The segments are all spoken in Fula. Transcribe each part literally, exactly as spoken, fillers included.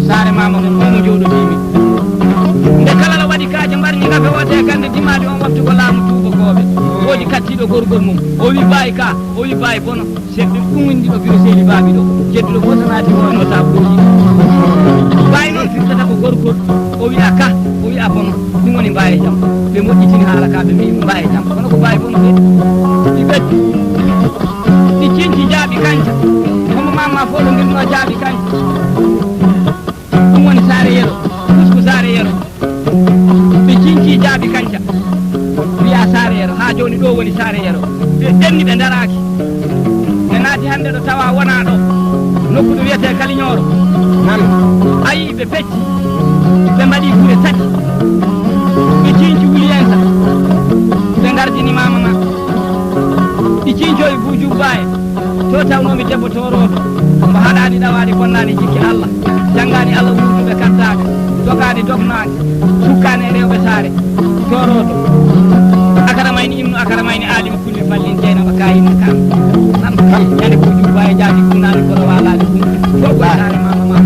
Saare maama mon, ɗum mo jooɗodiimi. Nde kala la waɗi kaaje mbarni ngafe woote kande dimaaɗi on waftu ko laamu tuubakooɓe. Woodi kattiiɗo gorgol mum. O wi baayi ka, o wi baayi bono. Seɗɗi ɗum windi ɗo biro seeli baabi ɗo. Jedduɗo fof so naati ko no taabluuji. Baayi noon firtata ko gorgol. O wi'a ka, o wi'a bono. Ɗum woni mbaaye jam. Ɓe moƴƴitini haala ka ɓe mbi'i mbaaye jam. Kono ko baayi bono de. Ɗi ɓeddi. Ɗi cinci jaaɓi kanca. Homo maama fof ɗo ngirno jaaɓi kanca. Ɗum woni Saare Yero, Kusku Saare Yero. Ɓe cinci jaaɓi kanca, wiya Saare Yero, haa jooni ɗo woni Saare Yero. Ɓe ɓenni ɓe ndaraaki. Ɓe naati hannde ɗo tawa wonaa ɗo, nokku ɗo wiyetee Kaliñooro. Nan. Ayi, ɓe pecci, ɓe mbaɗi gure tati. Ɓe cinci wuliyensa, ɓe ngardini maama ma. Ɗi cincoyi Buujuuba e. To tawnoomi debbo toorooɗo, mo haɗaani ɗawaade bonnaani jikki Allah, janngaani Allah wuurduɓe kaddaaɓe, dogaani dognaange, sukkaani e rewɓe saare, toorooɗo. Akaramayni ibnu Akaramayni aalimu kulli fallin Jeynaba Kaayinna Kan. Nan, ñande ko jubba e jaati kunnaani kono waalaani kun. Fof ko e saare maama ma.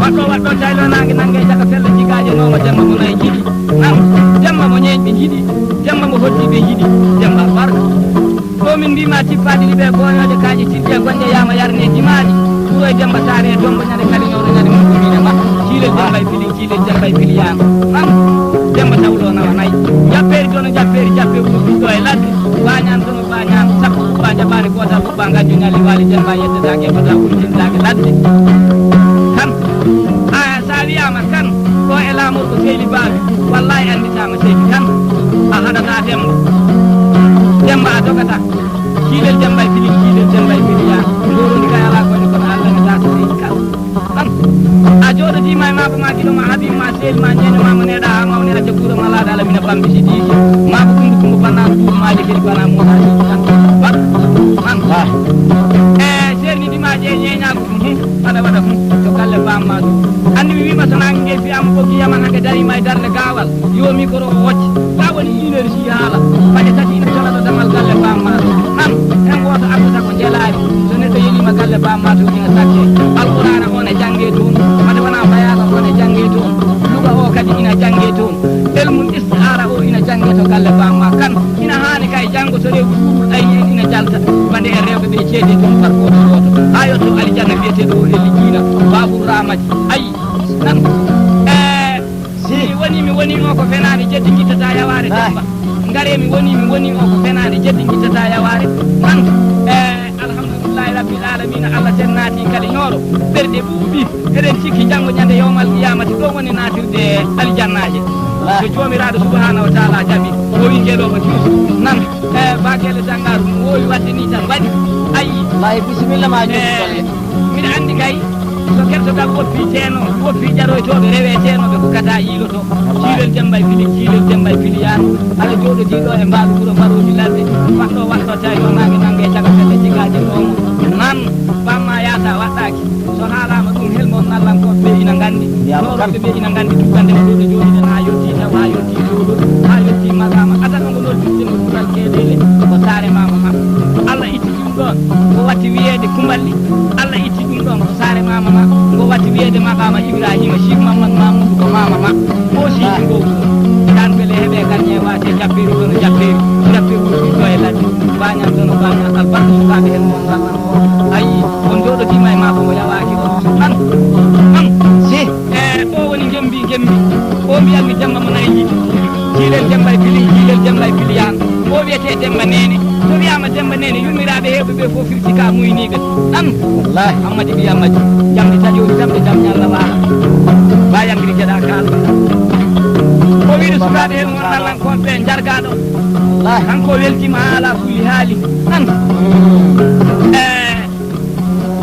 Waɗɗo waɗɗo taylo naange nannge caka fella jigaaje nooma Demba mo nayi jiɗi. Nan, Demba mo ñeeñɓe jiɗi, Demba mo hoddiiɓe jiɗi, Demba barka. Ɗo min mbiima tippaade liɓe gooñooje kaaƴe tirɗe gonɗe yaama yarne dimaaɗi. Wuro e Demba Saare e Dombo ñande kaliñooro ñande mum ko miine ma. Ciilel Demba e Fili, ciilel Demba e Fili yaama. Am, Demba tawlo nawa nayi. Jappeeri dono jappeeri jappe wuro ɓiɗɗo e ladde. Baañaan dono baañaan sappo kuɓɓa jaɓaani gootal kuɓɓa ngajjo ñalli waali Demba yeddetaake e fota wuro tindaake ladde. Kan. A, so a wiyaama Kan, ɗo e laamorgo Seydi Baabi, wallahi annditaama Seydi Kan, a haɗataa Demba. Demba a dogataa. Ciilel Demba e Fili, ciilel Demba e Fili yaa. Ndoorundi kay alaa koyɗe kono Allah ne daasa Seydi Kan. Kan. A jooɗodiima e maako ma giɗo ma Habiibu ma Seydi ma ñeeño ma mo neeɗa haa mawni acca guura ma laaɗa Alamina Bambi si diigi. Maako Kumba Kumba bannaano duuɓi maaje kadi banaa Muusa Seydi Kan. Bak. Kan. Ah. E seernidi maaje e ñeeñaagu ɗum. Hum, aɗa waɗa hum, to galle bamma ɗum. Anndi mi wiima so naange nge fiyaama ɓoggi yaman hake dariima e darnde gaawal, yo micro o wocce. Ga woni une heure si haala, paƴe tati ina colaɗo damal galle bamma ɗum. An, hen gooto artata ko jelaari, so neɗɗo yeliima galle bamma ɗum ina sakke. Alqur'aana on e jannge toon, mate wona bayaana on e jannge toon. Luga o kadi ina jannge toon. Elmun istiaara o ina jannge to galle bamma. Kan ina haani kay janngo so rewɓe ɓurul ayni en ina jalta. Bande en rewɓe ɓe ceede toon par gooto gooto. Haa yotto alijanna biyeteeɗo o Elli Jiina, Baabur Raamati. Ayi, nan. Eh, si mi woni, mi woni o ko fenaande, jeddi ngittata yawaare Demba. Ngare mi woni, mi woni o ko fenaande, jeddi ngittata yawaare. Nan, eh, alhamdulillahi rabbil alamina, Allah ten naati kadi ñooro. Ɓerɗe ɓuuɓi, eɗen cikki janngo ñande yawmal qiyamati, ɗo woni naatirde aljannaaje. So Joomiraaɗo subhanahu wa taala jaɓi, o wi ngelooba juus, nan, eh, baagele dangaru, no woowi waɗde ni tan waɗi. Ayi. Wallahi, bisimilla ma, Joomi Galle. Mbiɗa anndi kay, so gertogal woppii teeno, woppii ƴaroytooɓe, rewee teeno, ɓe ko kata yiiloto. Wallahi. Ciilel Demba e Fili, ciilel Demba e Fili yaano. Aɗa jooɗodii ɗo e mbaalu wuro mbarooji ladde. Waɗɗo, waɗɗo, tawi o naange, naange e caga felle jigaaje ɗoomo. Nan, bamma yaata waɗɗaaki. So haalaama ɗum, helmo ngallankoɓe ɓe ina nganndi. Noorooɓe ɓe ina nganndi, tugande mo ɗo ɗo jooɗiɗen haa yottii taw, haa yottii jooɗo, haa yottii maqaama. Adana ngo noddirten mo dural keeɗele, ko saare maama ma. Allah itti ɗum ɗoon, ko watti wiyeede Kumballi. Allah itti ɗum ɗoon, ko saare maama ma. Ko watti wiyeede maqaama Ibrahima, Cheikh Mamadou Mamoudou ko maama ma. Ko Cheikh Mbow. Daan wele heɓe gardien waate jappeeri ɗo no jappeeri. Jappeeri wuro ɓiɗɗo e ladde. Baañan ɗo no baañan. Albarka sukaaɓe heen mon ngallan ko. Ayi, on jooɗodiima e maako, o yawaaki on. An, an. Si. E, o woni Jembi, Jembi. O mbiyanmi Demba mo nayi yiɗi. Jiilel Demba e Fili, jiilel Demba e Fili yaan. O wiyetee Demba Neene. So wiyaama Demba Neene, yummiraaɓe heewɓe ɓe fof firti ka muyniiɓe. An. Wallahi. Ammadi ɓiy Ammadi. Jamdi taƴoori jamde jam ñalla waala. Ba yangiri geɗa kaala. O wiɗo sukaaɓe heen won Allankooɓe ɓe jargaaɗo. Wallahi. Kanko weltiima haa alaa kulli haali. An. Mm. E,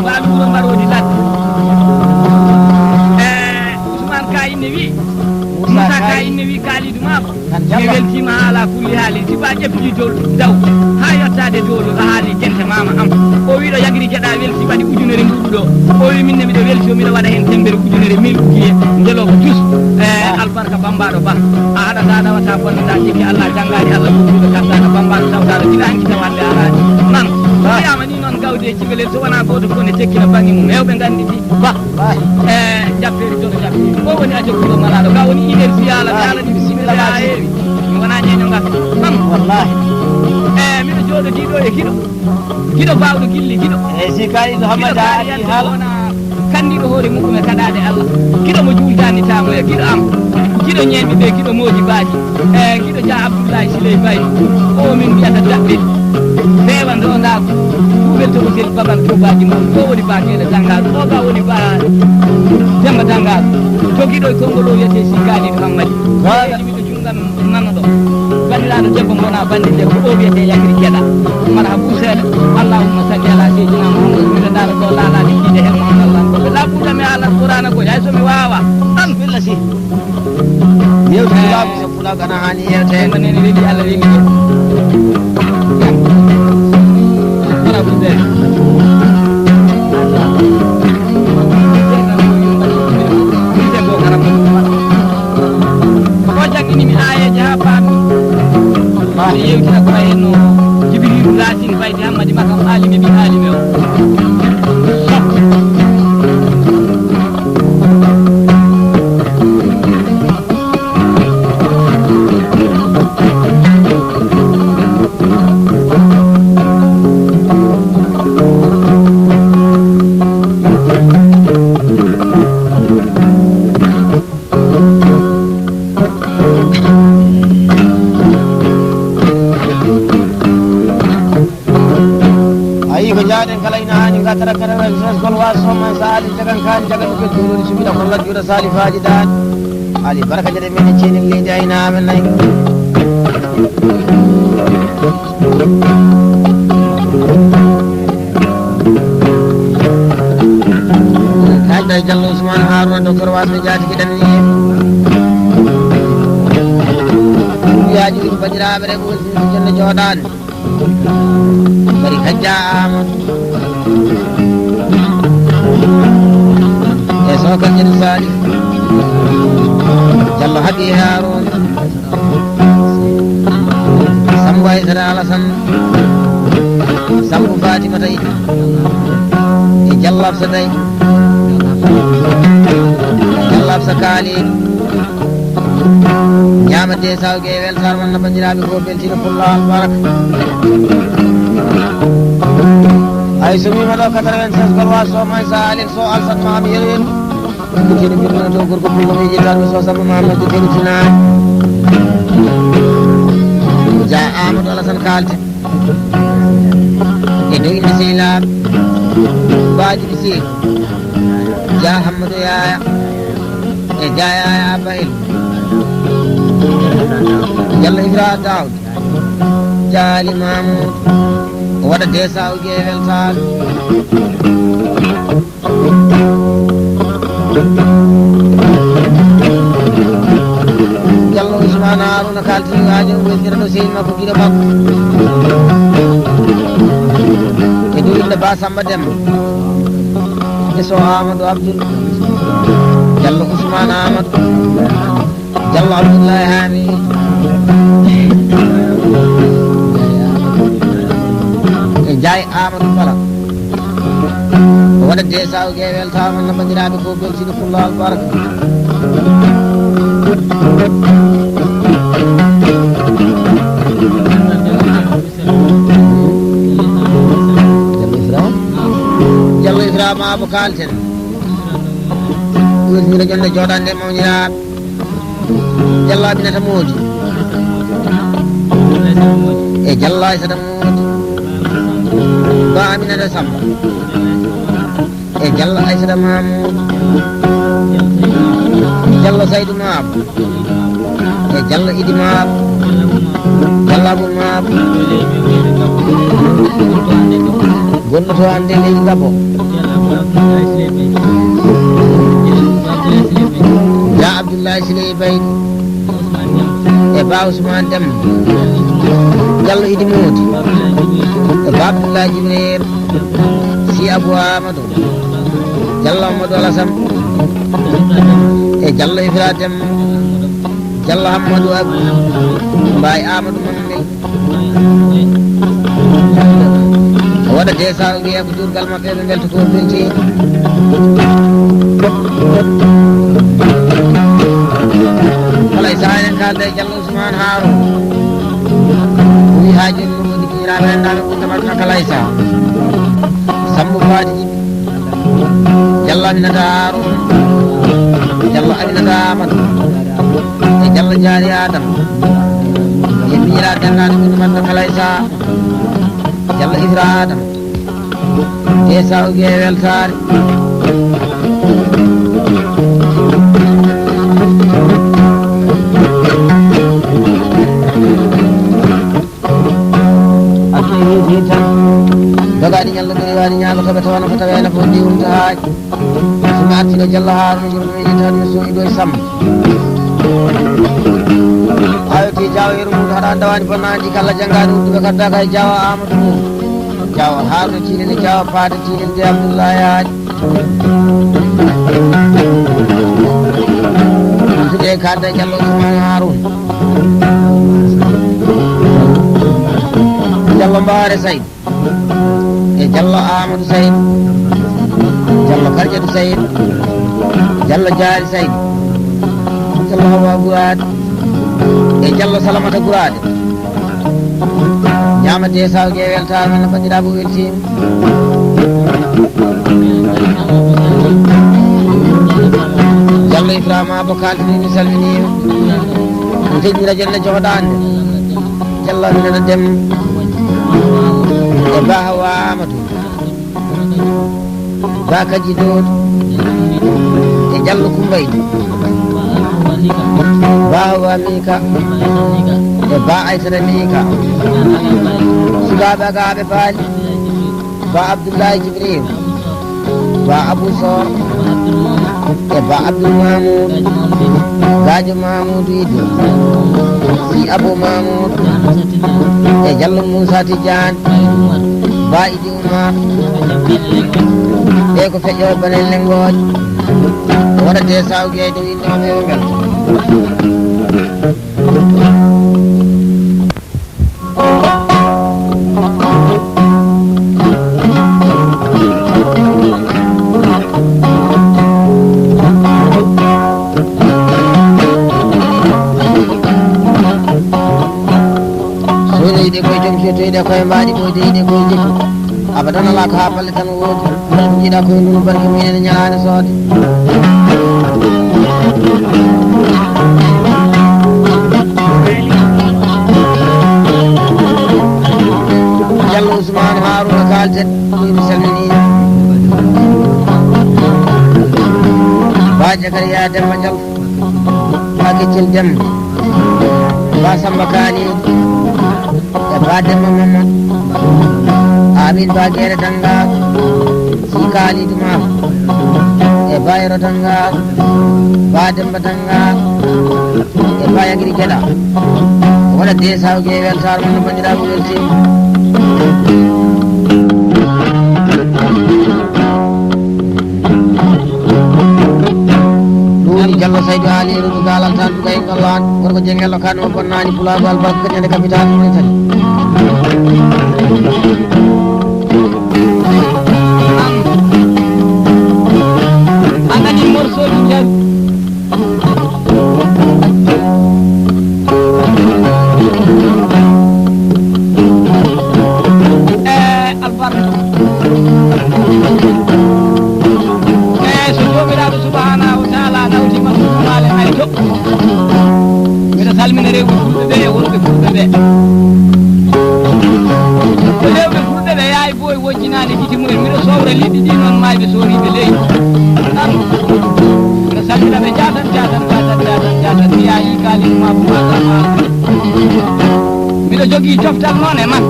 Mbaalu wuro mbaroodi ladde. E, Ousmane Ka inne wi, Moussa Ka inne wi, Kalidou Mabo. Mi weltiima haa alaa kulli haali. Siba ƴefti dow, daw, haa yottaade dow ɗo haali gente maama am. O wi ɗo yagri geɗa welti waɗi ujunere mbuɗu ɗo. O wi min ne miɗo welti o miɗo waɗa heen temmbere ujunere mil ukiye. Ngelooba dus. E, albarka bambaɗo ba. A haɗata, ɗawata, bonnata, jikki Allah, janngaani Allah, ɗum ɗum ɓe kattaaka bambaɗo tawtaɗo gila hanki tawande araani. Nan. Wiyaama ni An gawdi e cigalel, so wonaa gooto fof ne tekkina bannge mum. Heewɓe nganndi ɗi. Ba. E jappeeri toon jappeeri. Ko woni a jokkuɗo malaaɗo? Ka woni iɗen si yaala, mi yaala ɗi bisimilla haa heewi. Mi wonaa ñeeño ngasa. Am. Wallahi. E miɗo jooɗodii ɗo e giɗo. Giɗo baawɗo gilli, giɗo. E si kaari ɗo Hammada kaari haali haala. Kandiɗo hoore muɗum e kaɗaaɗe Allah. Giɗo mo juuldaani taamoya, giɗo am. Giɗo ñeeñɓe ɓe, giɗo moodi baaji. E giɗo Jah Abdullahi Siley Baydi. O min mbiyata daɓɓe. Feewa ndondaagu. Kuuɓel to hotel babal tuubaaji mum. Ko woni ba Geele Dangaagu. O ba woni ba Demba Dangaagu. Jogiiɗo e konngol o wiyetee si Kaalidu Hammadi. Wala. Ngam nano ɗo. Banndiraaɗo debbo ngona banndi debbo, o wiyetee Yagri Geɗa. Marhabu seeɗa. Allahumma salli ala seydina Muhammad. Miɗo ndaara ɗo laalaade kiide heen Muhammad Lan ko ɓe laabuɗo mi haalat Qur'aana ko hay so mi waawa. An billa si. Yewti laabu so fulaagu ana haani yewteede. Nene weeli Allah weeli. Marhabu seeɗa. O jannginii mi aayeeje haa paami. Mi yewtina ko wayi no Jibriilu Laasin Baydi Hammadi Makam Aalimi ɓii Aalimi o. A yii ko njaaden kala ina haani ngatara kala resgol waaso man so aali jagan kaani jagan ɗum ɓe duulori suɓiɗa kolla juuɗa saalifaaji daani. Ali barka jade men e ceeni leydi aynaaɓe nayi. Kaalda e Jallo Ousmane Harouna, docteur Wasɓe Jaatigi ɗanni. Yaaji ɗum banndiraaɓe rewɓe woni jonde jooɗaani. Bari Hajja Amadou. E Sokal Jadu Salif. Jallo Habi Harouna. Sambu Aysata Alasan, Sambu Fatimata Idi, e Jallo Absa Day, Jallo Absa Kaali, ñaama de sawge e weltaare mon no banndiraaɓe ko beltiino Pullo albaraka. Ay so wiima ɗo quatre-vingt-seize gol wa so may sa Alin so Alsan ma am yel yel. Kene mbirno to gorko pullo mi yitan mi sosa mo Mamadou Kene Tinaani. Jah Amadou Alassane Kalde. E dow inde Seyla. Baaji Bisiir. Jah Hammadou Yaya. E Jah Yaya Bayel. Jallo Ibra Daoud. Jaali Mamoudou. O waɗa desawji e weltaare. Jallo Ousmane Harouna kaltini waajo wesira ɗo sehil makko giɗo makko. E ɗum inde Ba Samba Demba. E so Amadou Abdoul. Jallo Ousmane Amadou. Jallo Abdoulaye Hami. E Njaay Amadou Fala. O waɗa de sawge e weltaama no banndiraaɓe ko beltini Pullo albarka. Jallo Ibrahima. Jallo Ibrahima Abou kalten. Ɗum mino jonde jooɗande mawniraaɓe. Jallo Aminata Moodi. E Jallo Aysata Moodi. Ba Aminata Samba. E Jallo Aysata Mamoudou. Jallo Saydou Mabo. E Jallo Idi Mabo. Jallo Abou Mabo. Gonɗo to hannde leydi Gabon. Ya Abdoulaye Siley Baydi. E Ba Ousmane Dem. Jallo Idi Moodi. E Ba Abdoulaye Jibril. Si Abou Amadou. Jallo Amadou Alassane. E Jallo Ibrahim. Jallo Hammadou Abou. Mbaye Amadou Mammel. Desa o wiya ko durgal maɓɓe, ɓe mbelta ko belti. Kala e sahaa eɗen kaalda e Jallo Ousmane Harouna. O wi haa jooni ɗum woni kiiraaɓe renndaaɓe ɓurɗo Madina kala e sahaa. Sambo Faati Jibi. Jallo Aminata Harouna. Jallo Aminata Amadou. E Jallo Jaari Adama. E miñiraaɓe renndaaɓe ɓurɗo Madina kala e sahaa. Jallo Ibra Adama. Te sawge weltaare. Addu'e weeti tan. Dogaani ñallo ɓe rewaani ñaago to ɓe tawana ko taweena fof ndi wonta haaji. Suma artino Jallo Harouna Jom ɗum e tan mi sowi ɗo e Samma. Awti Jawa Yermudu haɗa dawani bonnani kala janngaani udduɓe kaddaka e Jawa Amadou Mum. Jawa Haruna Tilel, Jawa Paata Tilel, de Abdullahi Haali. Suɗe kadda Jallo Usman Harun. Jallo Mbaare Sayd. E Jallo Amadou Sayd. Jallo Karjatu Sayd. Jallo Jaari Sayd. Jallo Hawa Guraade. E Jallo Salamata Guraade. Ñaamate sawge weltaare men no banndiraaɓe weltiima. Jallo Ibrahima Abou Kaltini mi salminiima. Mi teƴƴira jelle jogoɗaande. Jallo Aminata Dem. E Ba Hawa Amadou. Ba Kaji Doodo e Jallo Kumbaydi. Ba Hawa Mika e Ba Aysata Mika. Sukaaɓe agaaɓe baali. Ba Abdullahi Jibril. Ba Abu Sor e Ba Abdul Mamoud. Gajo Mamoudou Idi. Si Abu Mamoud e Jallo Moussa Tidiane. Ba Umar. Ɓe ko feƴƴooɓe bane lenngooje. Waɗate sawge e dow innooɓe o ngal. Soynoyde koye joom fiyetoyde koye mbaɗi ɓoyde yiɗe koye jeeyi. Abadan alaa ko haa balle tan woodi. Mbaɗa ko jiiɗa koye ndun barke mum ene ñalaande soode. Jallo Ousmane Harouna Kalten, mi salmini. Ba Jakariya Demba Jallo. Ba Keccel Dem, Ba Samba Kani, e Ba Demba Mamman, Amin Ba Gere Danga, Si Kali Duma, e Ba Yero Danga, Ba Demba Danga, e Ba Yagri Geda. Wala de sawge weltar mon bandira ko welti. Ɗum woni Jallo Saydu Aali, ɗum ko gaalal tan, ɗum kay ngallaan. Gorko Jeng Ello Kan o bonnaani pulaagu albarka ko ñande capital Mauritanie. An, a nani morceau ji jawi. Eh, albarka. Eh, so Joomiraaɗo Subhaanahu wa Taala nawtiima ɗum maale ay to. Miɗo salmina rewɓe fulɓe ɓe e worɓe fulɓe ɓe. Rewɓe fulɓe ɓe yaay boy wojjinaani gite mumen. Miɗo sowra liɗɗi ɗi noon maayɓe sooriiɓe leydi. Tan. Miɗo salmina ɓe jaatan, jaatan, jaatan, jaatan, jaatan. Mi yaayi kaalidu ma ko ma. Miɗo jogii coftal noon e man.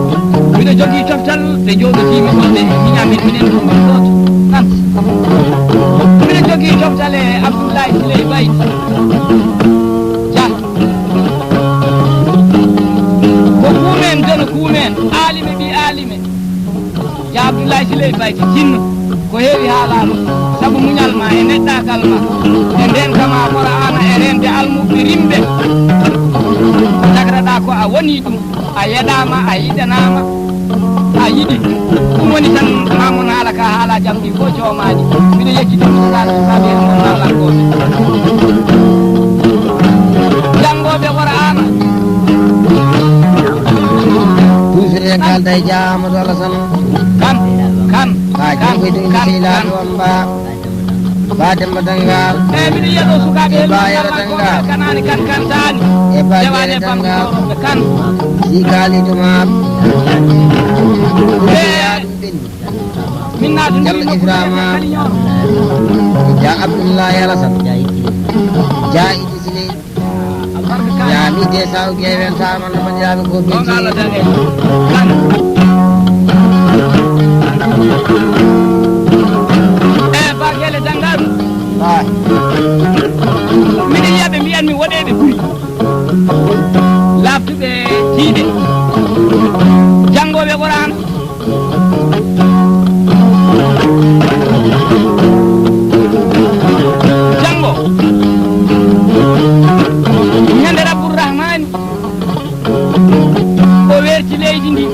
Miɗo jogii coftal ɓe jooɗotiimi ɗo ɓe miñamin minen ɗum ɗon gooto tan. Miɗo jogii coftal e Abdoulaye Siley Bayti. Jah. Ko kuumen, dono kuumen, aalime ɓii aalime. Jah Abdoulaye Siley Bayti, jinno. Ko heewi haalaama, sabu muñal ma e neɗɗaagal ma, e ndeenka ma Qur'aana e reende almuɓɓe rimɓe. Takraɗa Ko a woni ɗum, a yeɗaama, a yiɗanaama, a yiɗi. Ɗum woni tan, ma mon haala ka haala jam ɗi fof joomaaji. Miɗo yecci ɗum ko haala sukaaɓe en mon haala gooto. Janngooɓe Qur'aana. Tuusiri en kalda e Jah Amadou Alassane. Kan, kan, Ba kan, Jumbe Dum kan, Seylaani kan. Wamba. Ba Demba Dangal. Eyi, miɗo yiya ɗo sukaaɓe e Ba Yero Dangal. Kanaani kan, kan taani. E Ba Jere Dangal. Kan. Si Kali Dumaab. Eyi. Min naatu Jallo Ibrahima. Jah Abdullahi Alassane. Jah Idi Sile. Yaa mi de saw gewel taman no banndiraaɓe ko belti. E bagele dangal. Ay. Miɗo yiya ɓe mbiyanmi woɗeeɓe ɓuri. Laaɓtuɓe tiiɗe. Janngooɓe Qur'aana. Janngo, ñande Rabbul Rahmaani, o weerti leydi ndi.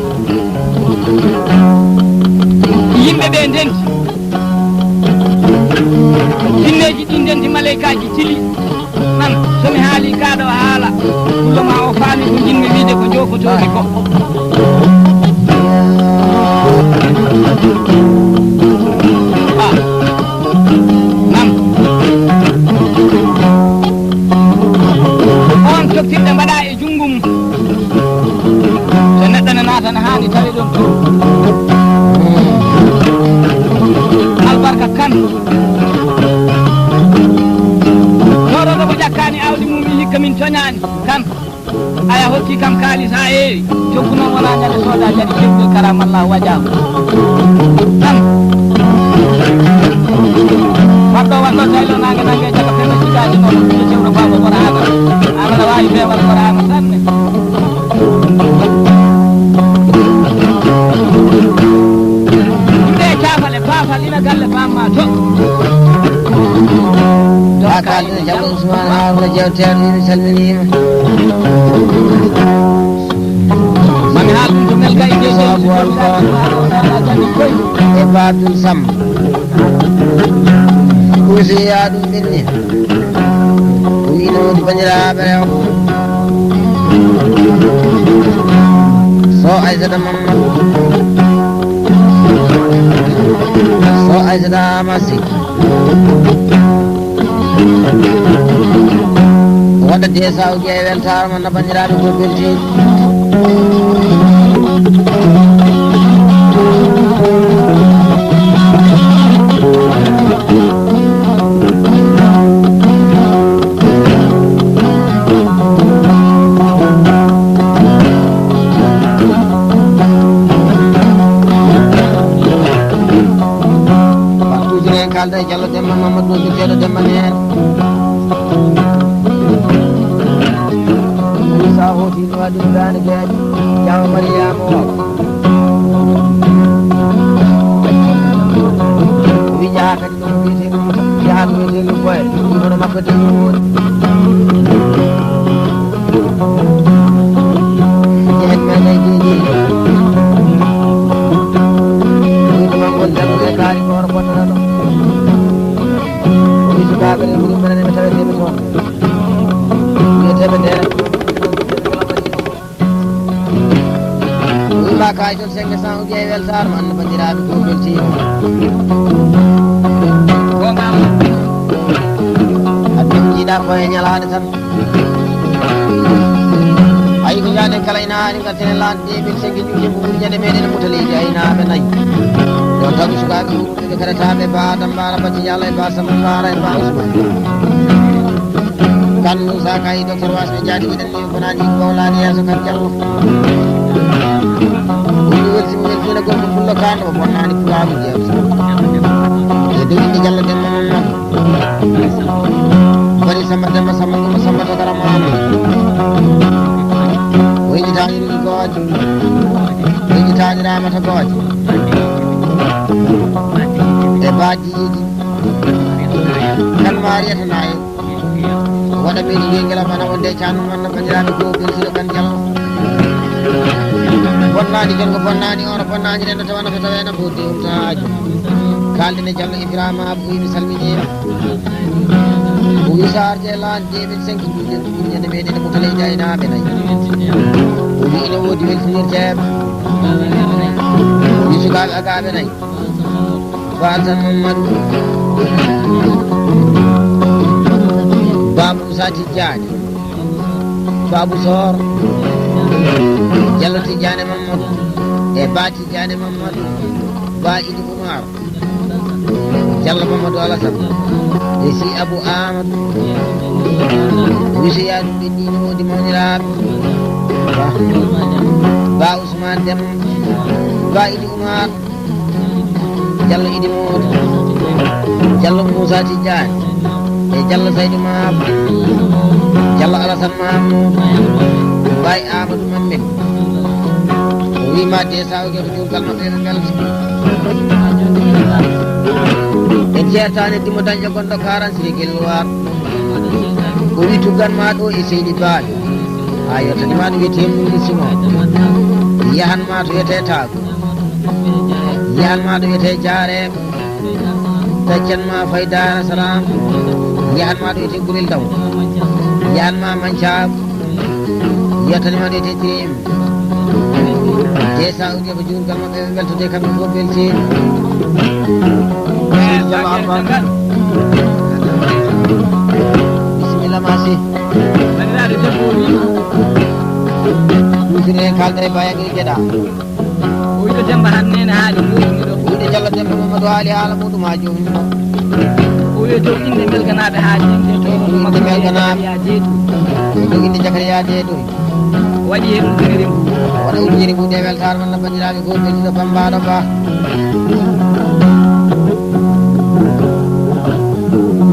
Yimɓe ɓe ndenti. Jinneeji ɗi ndenti, maleykaaji cili. Nan, so mi haali kaa ɗo haala, kullo ma o faami ko njiɗmi wiide ko jofotoomi ko. Ah, nan. On coktirɗe mbaɗa e junngo mum. So neɗɗo ne naata ne haani tawi ɗon to. Albarka kan. Noɗo ɗo ko ƴakkaani awdi mum, mi hikka min coñaani kan. Aya hokki kam kaalis haa heewi. Coggu noon wonaa ñande sooda jadi cewɗel karamallah wajaahu. Tan. Waɗɗo waɗɗo taylo naange naange caka fenno sigaaji noon. Ɗum cewɗo baaba Qur'aana. An aɗa waawi feewal Qur'aana sanne. Ɗum ɗe caafale baafal ina galle bamma to. Ba Kalde Diallo Ousmane Haruna Diaw teerɗo mi salminiima. Mami haal ɗum to Mel Gaye Sow Abou Alpha e Ba Abdoul Sam. Kuusi yaa ɗum ɓenni. Ko wiino woni banndiraaɓe rewɓe. Sow Aysata Mamman. Sow Aysata Amasi. Waɗa de sawji e weltaare mon no banndiraaɓe ko belti. Toujours en kalda e Diallo Demba Mamadou Dutteɗo Demba Neen. Sa hooti no waɗi dani geeƴo. Jaw Mariama o. Wi jaha kadi ɗum wiyete ɗum, jaha ɗum wiyete ɗum koye. Ɗum hono makko de ɗum woni. Jehen men e jeeji. Ɗum ɗum ngol janngude kaari ko hono fotata ɗo. Wi sukaaɓe ne, ɗum ɓerane ɓe taweteɓe toon. Wiyeteɓe ndeena. Wimba kay toon cinq cent ou bien weltaare ma, Anna banndiraaɓe ko beltiima. Addi jiiɗa ko e ñalaande tan. Ayi ko jaaden kala ina haani ngarten e laande deux mille cinq juuɗe ko ɓuri ñande meɗen e muta leydi aynaaɓe nayi. Ɗon tawi sukaaɓe wuurɓe ɓe karataaɓe Ba Adam Bara Bacci Diallo e Ba Samba Bara e Ba Ousmane. Kan Moussa Ka e Docteur Wasɓe Diagne, miɗen ni ko nani ko wawlani yeeso kan Diallo. Woni welsi mo welsi na gorko pullo kan o bonnani pulaagu jeeso. E dow inde Diallo Demba Mamadou. Bari Samba Demba Samba Gumba Samba Tokara Mamadou. O yiɗi taani ɗum gooto. O yiɗi taani Ramata gooto. E baaji yiɗi. Kan Mariyata Naye. Waɗa ɓeydi Gengela mana wonde e Caanum Manna banndiraaɓe goo beltiiɗo kan Diallo. Bonnaani jon ko bonnaani, on o bonnaani rendo tawana ko taweena ko dewtaaju. Kaalden e Jallo Ibrahima Abou, o wi mi salminiima. O wi so arde lan deux mille cinq, ɗum ɗen ɗum ñande meɗen e Mutale Jaynaaɓe nayi. O wi ina woodi weltinirteeɓe. O wi sukaaɓe agaaɓe nayi. Ba Alasan Mamadou. Ba Moussa Tidiane. Ba Abou Sor. Jallo Tidiane Mamadou. E Ba Tidiane Mamadou. Ba Idi Oumar. Jallo Mamadou Alassane. E si Abou Amadou. Wisiya ɗum ɓe ɗiɗi wodi mawniraaɓe. Ba. Ba Ousmane Dem. Ba Idi Oumar. Jallo Idi Modu. Jallo Moussa Tidiane. E Jallo Saydou Mab. Jallo Alassane Mamadou. Baye Amadou Mamel. O wima de sawge ko jurgal maɓɓe ɓe belta. En jeertani dimo dañƴo gonɗo karan siri gelluwar. O wi tuggan ma ɗo e seydi baali. Ha yottanima ɗo wiyete Mumdi Simo. Yahan ma to wiyete Tago. Yahan ma ɗo wiyete Jaare. Taccan ma fay Daara Salaam. Yahan ma ɗo wiyete Gurel Daw. Yahan ma Mancaago. Yottanima ɗo wiyete Tirim. Desa o ƴeewa juurgal maɓɓe, ɓe weltode kamɓe fof beltiima. Seydi Jallo Abba. Bisimilla ma si. Ɗum fini en kaalda e Baye Agri Geɗa. O wiɗo Demba han nene haali yotini ɗo. O wiɗo Jallo Demba Mamadou haali haala muɗum ha jomum. O wiɗo dow inde Melganaaɓe haali inde to Inde Makariya Melganaaɓe. Deedoy. O wiɗo inde Jakariya Deedoy. Waɗi heen ujunere mum. O waɗa ujunere mum ɗe weltaare walla banndiraaɓe goo ɓe ɗiɗo Bambaɗo Ba.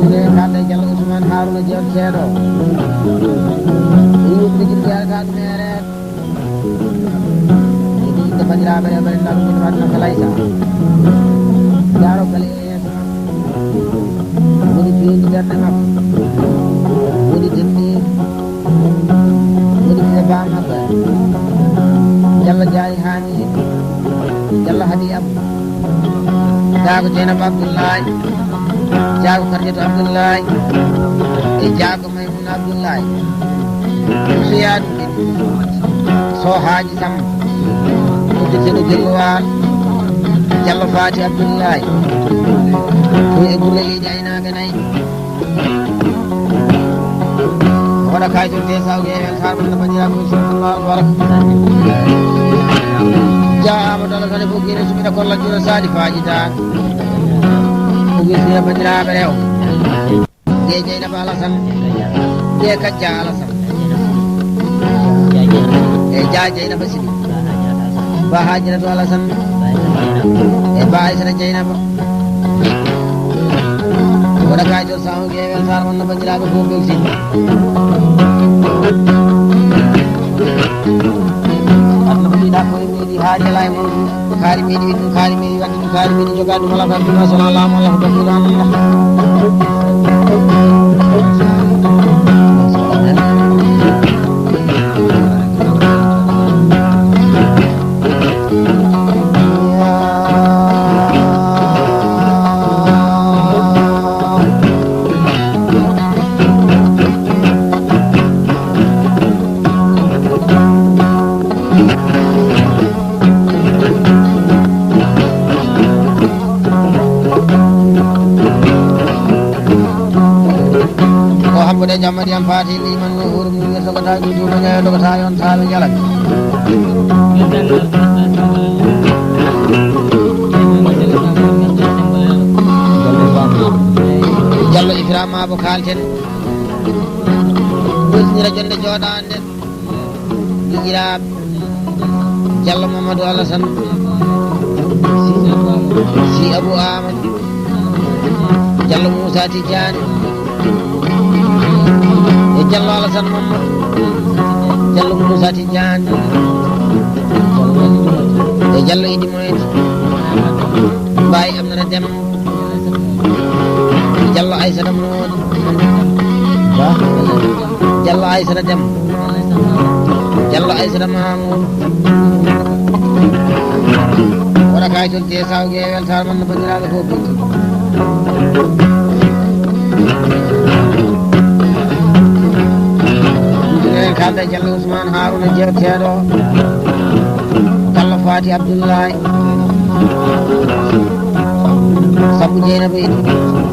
Ine kaalda e Jallo Ousmane Harouna Dieng Ceeɗo. Ɗum yimɓe jilɓe alkaaɓe meere. Ɓe ɗiɗo banndiraaɓe rewɓe rennaaɓe ɓe ɗumaɗo no Kalaysa. Daaro kala e yeeso makko. Woni fiyindi darde makko. Woni denɗe. Woni ɓiɓɓe baa makko. Jallo Jaari Haami. Jallo Hadi Abu. Jaago Jeynaba Abdullahi. Jaago Karjatu Abdullahi. E jaago Maymuna Abdullahi. Ɗum so yaadu ɗin. So haaji Samb. Uddirteno Gelluwaar. Jallo Faati Abdullahi. Ɗum e gurle leydi aynaaɓe nayi. Waɗa kayitol de sawge e weltaare mum no banndiraaɓe, inchallahu tabaraka. Jaa Amadou Alassane fof gine sumina kolla juro sadi faaji dan. Ko wisnira banndiraaɓe rew. De Jeynaba Alassane. De Kajja Alassane. E Jaa Jeynaba Sidi. Ba Hajiratu Alassane. E Ba Aysata Jeynaba. Wona kay to sawo gewel sar wonno banndiraaɓe fof beltin. Aduna ko ɗiɗa koye meɗi haaji ala e mawɗum. Kaari meɗi wiɗɗum, kaari meɗi waɗde ɗum, kaari meɗi jogaade ɗum, ala ko aduna so ala laamu Allah ko bakkiɗo an Allah. Ko habbude jamma ndiyam faati liman no huuru mum wirta ko tawi ɗum ɗum ñayo dogo tawi on tawi ñalak. Jallo Ibrahima Abo kalten. Ɓoytinira jonde jooɗaande. Giƴiraaɓe Jallo Mamadou Alassane, si Abou Amadou, Jallo Moussa Tidiane, e Jallo Alassane Mamadou, Jallo Moussa Tidiane, e Jallo Idi Mohamed, Baye Aminata Deme, Jallo Aysata Moodi. Ba. Jallo Aysata Dem. Jallo Aysata Mamoud. Rakaytol te sawge e weltaare mon no banndiraaɓe fof ɓitti. Minen kalda Jallo Ousmane Harouna jeeteeɗo Kallo Fati Abdoulaye Sabu Dieynaba Idy.